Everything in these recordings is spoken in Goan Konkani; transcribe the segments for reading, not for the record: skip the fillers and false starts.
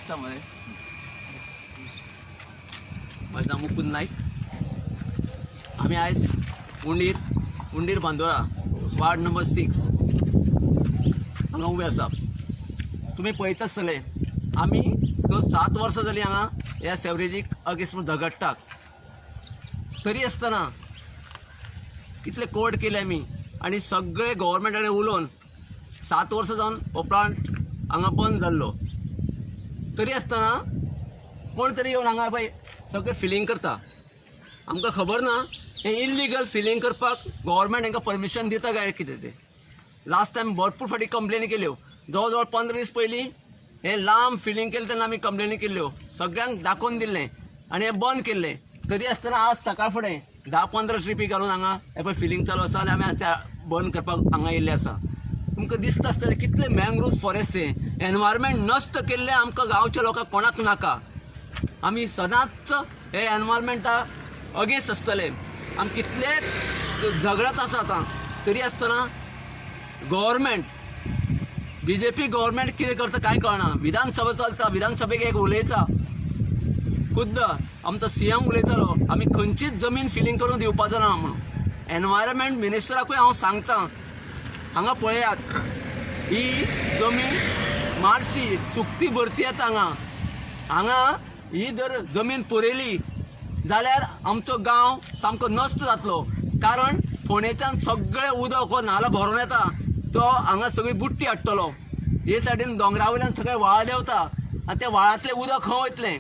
दिसता मरे. म्हाजें नांव मुकुंद नायक. आमी आयज उंडीर उंडीर बांदोडा वार्ड नंबर 6 हांगा उबे आसा. तुमी पळयता आसतले आमी 6-7 वर्सां जालीं हांगा ह्या सेवरेजीक अगेन्स्ट झगडटात. तरी आसतना कितले कोर्ट केले आमी आनी सगळे गव्हर्मेंटा कडेन उलोवन 7 वर्सां जावन हो प्लांट हांगा बंद जाल्लो. तरी आसतना कोण तरी येवन हांगा पळय सगळें फिलींग करता. आमकां खबर ना हें इल्लिगल फिलींग करपाक गव्हर्मेंट हांकां परमिशन दिता काय कितें तें. लास्ट टायम भरपूर फावटी कंप्लेनी केल्यो. जवळ जवळ 15 दीस पयलीं हें लांब फिलींग केलें तेन्ना आमी कंप्लेनी केल्ल्यो, सगळ्यांक दाखोवन दिल्लें आनी हें बंद केल्लें. तरी आसतना आज सकाळ फुडें 10-15 ट्रिपी घालून हांगा हें पळय फिलींग चालू आसा आनी आमी आज त्या बंद करपाक हांगा येयल्ले आसा. तुमकां दिसता आसतलें कितले मँग्रोव्स फॉरेस्ट हे एनवायरमेंट नश्ट केल्लें आमकां गांवच्या लोकांक कोणाक नाका. आमी सदांच हे एनवायरमेंटा अगेन्स्ट आसतले. आमी कितले झगडत आसा आतां, तरी आसतना गव्हर्मेंट बीजेपी गव्हर्मेंट कितें करता कांय कळना. विधानसभा चलता, विधानसभेक एक उलयता, खुद्द आमचो सीएम उलयतालो आमी खंयचीच जमीन फिलींग करून दिवपाचो ना म्हणून. एनवायरमेंट मिनिस्टराकूय हांव सांगता, हांगा पळयात ही जमीन मार्ची सुकती भरती येता हांगा. हांगा ही जर जमीन पुरयली जाल्यार आमचो गांव सामको नश्ट जातलो. कारण फोंडेच्यान सगळें उदक हो नालो भरून येता, तो हांगा सगळी बुट्टी हाडटलो. हे सायडीन दोंगरा वयल्यान सगळें व्हाळ देंवता आनी त्या व्हाळांतलें उदक खंय वयतलें.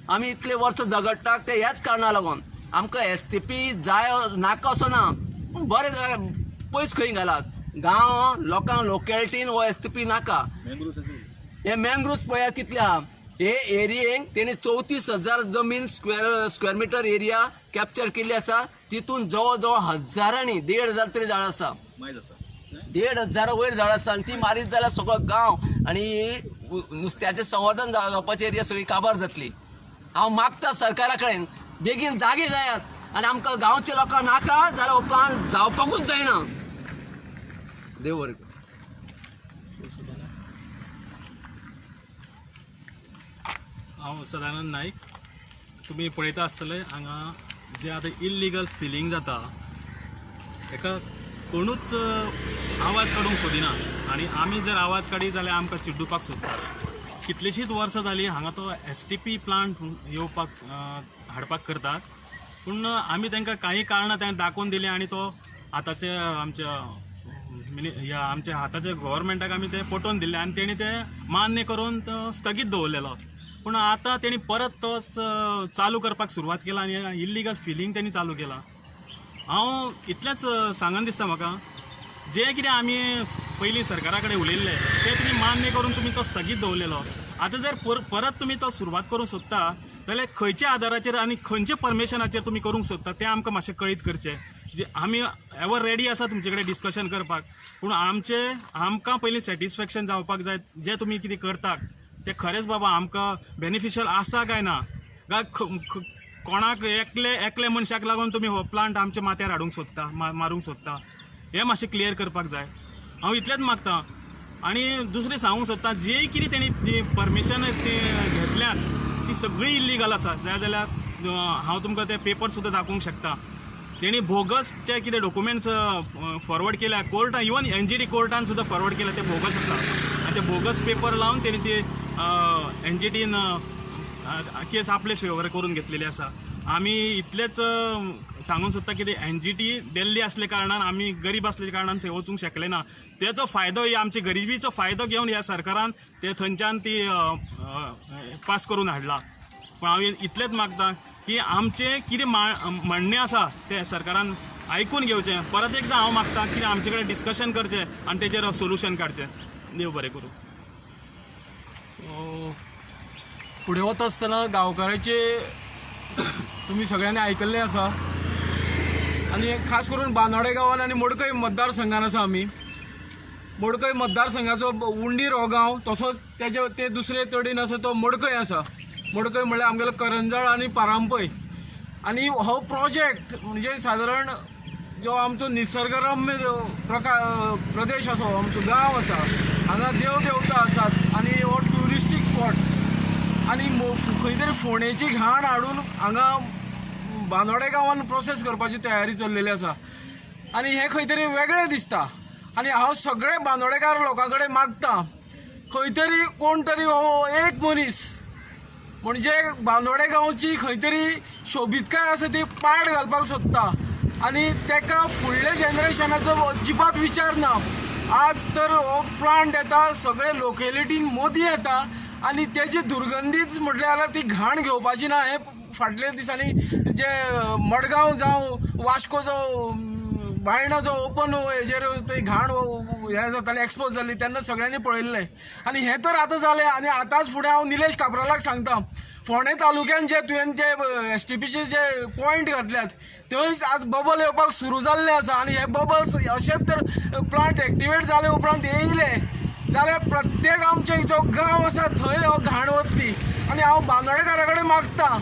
आमी इतले वर्सां झगडटात ते ह्याच कारणा लागून. आमकां एसटीपी जाय नाका असो ना, पूण बरें पयस खंय घालात. गांव लोकांक लोकेलिटीन हो एसटीपी नाका. हे मँग्रोव्स पळयात कितले आहा. हे एरियेक तेणी 34,000 जमीन स्क्वेअर मिटर एरिया कॅप्चर केल्ली आसा. तितून जवळ जवळ हजारांनी 1,500 तरी झाडां आसा. 1,500 वयर झाडां आसा आनी ती मारीत जाल्यार सगळो गांव आनी नुस्त्याचें संवर्धन जावपाची एरिया सगळी काबार जातली. हांव मागता सरकारा कडेन बेगीन जागे जायात आनी आमकां गांवच्या लोकांक नाका जाल्यार हो प्लांट जावपाकूच जायना. देव बरें करूं. हांव सदानंद नायक. तुमी पळयता आसतले हांगा जे आतां इल्लिगल फिलींग जाता हेका कोणूच आवाज काडूंक सोदिना आनी आमी जर आवाज काडीत जाल्यार आमकां चिड्डुपाक सोदतात. कितलींशींच वर्सां जालीं हांगा तो एसटीपी प्लांट येवपाक हाडपाक करतात, पूण आमी तांकां कांय कारणां तांकां दाखोवन दिलीं आनी तो आतांचे आमच्या ह्या आमच्या आतांच्या गव्हर्मेंटाक आमी तें पटोवन दिल्लें आनी तेणी तें मान्य करून तो स्थगीत दवरलेलो. पूण आतां तेणी परत तो चालू करपाक सुरवात केला आनी इल्लिगल फिलींग तेणी चालू केला. हांव इतलेंच सांगन दिसता म्हाका, जें कितें आमी पयलीं सरकारा कडेन उलयल्लें तें तुमी मान्य करून तुमी तो स्थगीत दवरलेलो. आतां जर परत तुमी तो सुरवात करूंक सोदता जाल्यार खंयच्या आदाराचेर आनी खंयच्या परमिशनाचेर तुमी करूंक सोदता तें आमकां मातशें कळीत करचें. जे आमी एवर रेडी आसा तुमचे कडेन डिस्कशन करपाक, पूण आमकां पयलीं सॅटिस्फॅक्शन जावपाक जाय जें तुमी कितें करतात तें खरेंच बाबा आमकां बेनिफिशियल आसा काय ना, काय कोणाक एकले एकले मनशाक लागून तुमी हो प्लांट आमच्या माथ्यार हाडूंक सोदता, मारूंक सोदता, हें मातशें क्लियर करपाक जाय. हांव इतलेंच मागता. आनी दुसरें सांगूंक सोदता, जे कितें तेणी ती परमिशन ती घेतल्यात ती सगळी इल्लिगल आसा. जाय जाल्यार हांव तुमकां ते पेपर सुद्दां दाखोवंक शकता. तेणी बोगस जे कितें डॉक्युमेंट्स फॉरवर्ड केल्या कोर्टान, इवन एनजीटी कोर्टान सुद्दां फॉरवर्ड केल्या, ते बोगस आसा. आनी ते बोगस पेपर लावन तेणी ती एनजीटीन केस आपले फेवर करून घेतलेली आसा. आमी इतलेंच सांगूंक सोदता की एनजीटी दिल्ली आसले कारणान आमी गरीब आसले कारणान थंय वचूंक शकले ना. तेचो फायदो, ही आमची गरिबीचो फायदो घेवन ह्या सरकारान ते थंयच्यान ती पास करून हाडला. पूण हांव इतलेंच मागता की आमचें कितें म्हणणें आसा तें सरकारान आयकून घेवचें. परत एकदां हांव मागता की आमचे कडेन डिस्कशन करचें आनी तेजेर सोल्युशन काडचें. देव बरें करूं. फुडें वता आसतना गांवकाराचे तुमी सगळ्यांनी आयकल्लें आसा आनी खास करून बांदोडे गांवान आनी मडकय मतदारसंघान आसा आमी. मडकय मतदारसंघाचो उंडीर हो गांव, तसोच तेजे ते दुसरे तडेन आसा तो मडकय आसा. मडकय म्हणल्यार आमगेलो करंजाळ आनी पारांपय. आनी हो प्रोजेक्ट म्हणजे सादारण जो आमचो निसर्गरम्य प्रदेश आसा, आमचो गांव आसा, हांगा देव देवता आसात आनी हो ट्युरिस्ट ट्युरिस्टीक स्पॉट आनी खंय तरी फोंडेची घाण हाडून हांगा बांदोडे गांवान प्रोसेस करपाची तयारी चल्लेली आसा आनी हें खंय तरी वेगळें दिसता. आनी हांव सगळे बांदोडेकार लोकां कडेन मागता, खंय तरी कोण तरी हो एक मनीस म्हणजे बांदोडे गांवची खंय तरी सोबीतकाय आसा ती पाड घालपाक सोदता आनी ताका फुडल्या जनरेशनाचो अजिबात विचार ना. आज तर हो प्लांट येता सगळे लोकेलिटीन मोदी येता आनी तेजी दुर्गंधीच म्हटल्यार ती घाण घेवपाची ना. हें फाटल्या दिसांनी जे मडगांव जावं वास्को जावं बायणा जो ओपन हेजेर ती घाण हें जाताली, एक्सपोज जाल्ली तेन्ना सगळ्यांनी पळयल्लें आनी हें तर आतां जालें. आनी आतांच फुडें हांव निलेश काब्रालाक सांगता, फोंडें तालुक्यान जे तुवें जे एसटीपीचे जे पॉयंट घातल्यात थंयच आज बबल येवपाक सुरू जाल्ले आसा आनी हे बबल्स अशेंच तर प्लांट एक्टिवेट जाले उपरांत येयले जाल्यार प्रत्येक आमचे जो गांव आसा थंय हो घाण वतली. आनी हांव बांदोडेकारा कडेन मागता,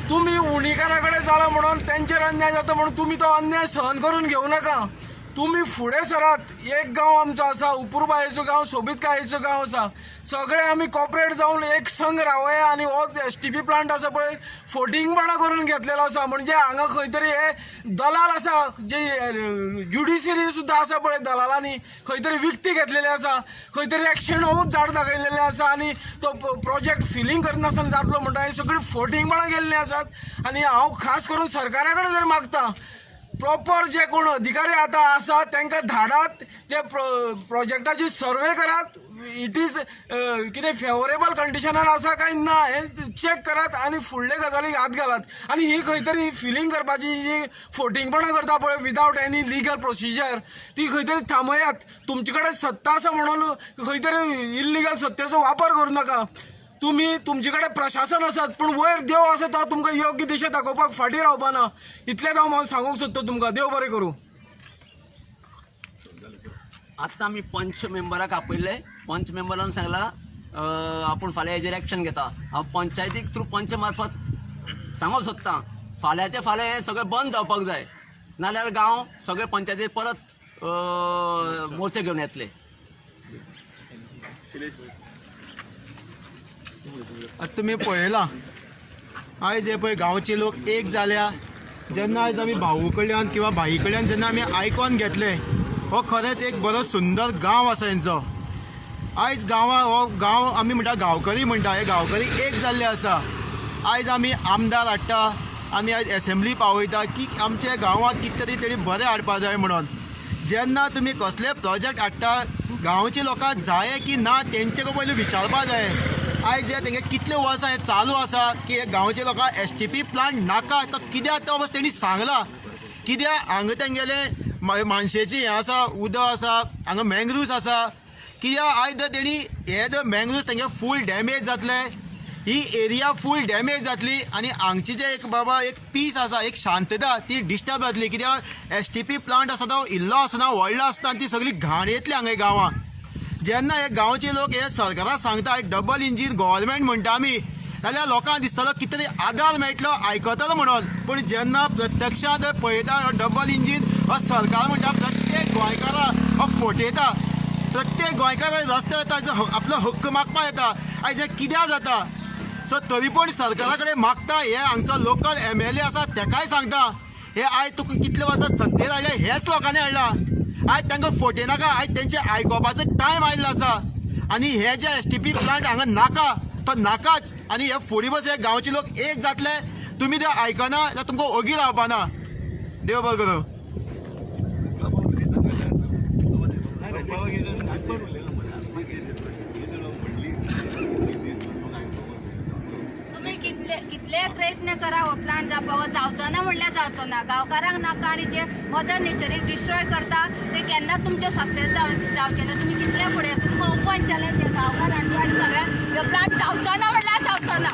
तुमी उणीकारा कडेन जाला म्हणून तेंचेर अन्याय जाता म्हणून तुमी तो अन्याय सहन करून घेवं नाका. तुमी फुडें सरात. एक गांव आमचो आसा, उपुरबायेचो गांव, सोबीतकायेचो गांव आसा, सगळे आमी कॉपरेट जावन एक संघ रावया आनी हो एसटीपी प्लांट आसा पळय फोटिंगपणां करून घेतलेलो आसा. म्हणजे हांगा खंय तरी हे दलाल आसा, जे ज्युडिशरी सुद्दां आसा पळय दलालांनी खंय तरी विकती घेतलेली आसा, खंय तरी एक्शन होच झाड दाखयलेलें आसा आनी तो प्रोजेक्ट फिलींग करनासतना जातलो म्हणटा. हे सगळीं फोटिंगपणां गेल्लीं आसात. आनी हांव खास करून सरकारा कडेन जर मागता, प्रॉपर जे कोण अधिकारी आतां आसा तांकां धाडात, ते प्रोजेक्टाची सर्वे करात, it is कितें फेवरेबल कंडिशनान आसा काय ना हें चॅक करात आनी फुडले गजालीक हात घालात. आनी ही खंय तरी फिलींग करपाची जी फोटिंगपणां करता पळय विदावट एनी लिगल प्रोसिजर ती खंय तरी थांबयात. तुमचे कडेन सत्ता आसा म्हणून खंय तरी इल्लिगल सत्तेचो वापर करूं नाका. तुमी तुमचे कडेन प्रशासन आसात पूण वयर देव आसा तो तुमकां योग्य दिशा दाखोवपाक फाटीं रावपाना. इतलेंच हांव सांगूंक सोदता तुमकां. देव बरें करूं. आतां आमी पंच मेंबराक आपयल्ले, पंच मेंबरान सांगला आपूण फाल्यां हेजेर एक्शन घेता. हांव पंचायतीक थ्रू पंच मार्फत सांगूंक सोदतां फाल्यांचे फाल्यां हें सगळें बंद जावपाक जाय, नाल्यार गांव सगळे पंचायतीक परत मोर्चे घेवन येतले. आतां तुमी पळयलां आयज हे पळय गांवचे लोक एक जाल्या. जेन्ना आयज आमी भाऊ कडल्यान किंवा भाई कडल्यान जेन्ना आमी आयकोन घेतलें, हो खरेंच एक बरो सुंदर गांव आसा हेंचो. आयज गांवा हो गांव आमी म्हणटा गांवकरी म्हणटा, हे गांवकरी एक जाल्ले आसा. आयज आमी आमदार हाडटा, आमी आयज एसेंब्ली पावयता की आमच्या गांवांत कितें तरी तेणी बरें हाडपा जाय म्हणून. जेन्ना तुमी कसले प्रोजेक्ट हाडटा गांवचे लोकांक जाय की ना तेंचे पयलीं विचारपा जाय. आयज हे तेंगे कितले वर्सां हें चालू आसा की हे गांवचे लोकांक एसटीपी प्लांट नाका, तो कित्याक तो बस तेणी सांगलां. कित्याक हांगा तेंगेलें मानशेची हें आसा, उदक आसा, हांगा मँग्रुव्स आसा. कित्याक आयज जर तेणी हे जर मँग्रुव्स तेंगे फूल डॅमेज जातले, ही एरिया फूल डॅमेज जातली आनी हांगची जे एक बाबा एक पीस आसा, एक शांतता ती डिस्टर्ब जातली. कित्याक एसटीपी प्लांट आसा तो इल्लो आसना व्हडलो आसना आनी ती सगळी घाण येतली हांगा गांवांत. जेन्ना हे गांवचे लोक हे सरकाराक सांगता डबल इंजीन गव्हर्मेंट म्हणटा आमी, जाल्यार लोकांक दिसतलो कितें तरी आदार मेळटलो आयकतलो म्हणून. पूण जेन्ना प्रत्यक्षांत पळयता डबल इंजीन हो सरकार म्हणटा प्रत्येक गोंयकाराक हो फटयता, प्रत्येक गोंयकाराक रस्त्यार ताजो आपलो हक्क मागपाक येता. आयज हें कित्याक जाता? सो तरी पूण सरकारा कडेन मागता, हे हांगचो लोकल एमएलए आसा तेकाय सांगता, हे आयज तुका कितले वर्सां सत्तेर हाडल्या हेच लोकांनी हाडला. आयज तांकां फटयनाका, आयज तेंचे आयकोपाचो टायम आयिल्लो आसा. आनी हे जे एसटीपी प्लांट हांगा नाका तो नाकाच. आनी हे फुडें बस हे गांवचे लोक एक जातले, तुमी ते आयकना जाल्यार तुमकां ओगी रावपाना. देव बरें करूं. तुम्ही कितले प्रयत्न करा हो प्लान जावपाक जावचो ना म्हणल्यार जावचो ना. गांवकारांक नाका आनी जे मदर नेचरीक डिस्ट्रॉय करता ते केन्नाच तुमचे सक्सेस जावचे ना. तुमी कितले फुडें तुमकां ओपन चॅलेंज हे गांवकारांचे आनी सगळ्यांक ह्यो प्लान जावचो ना म्हणल्यार जावचो ना.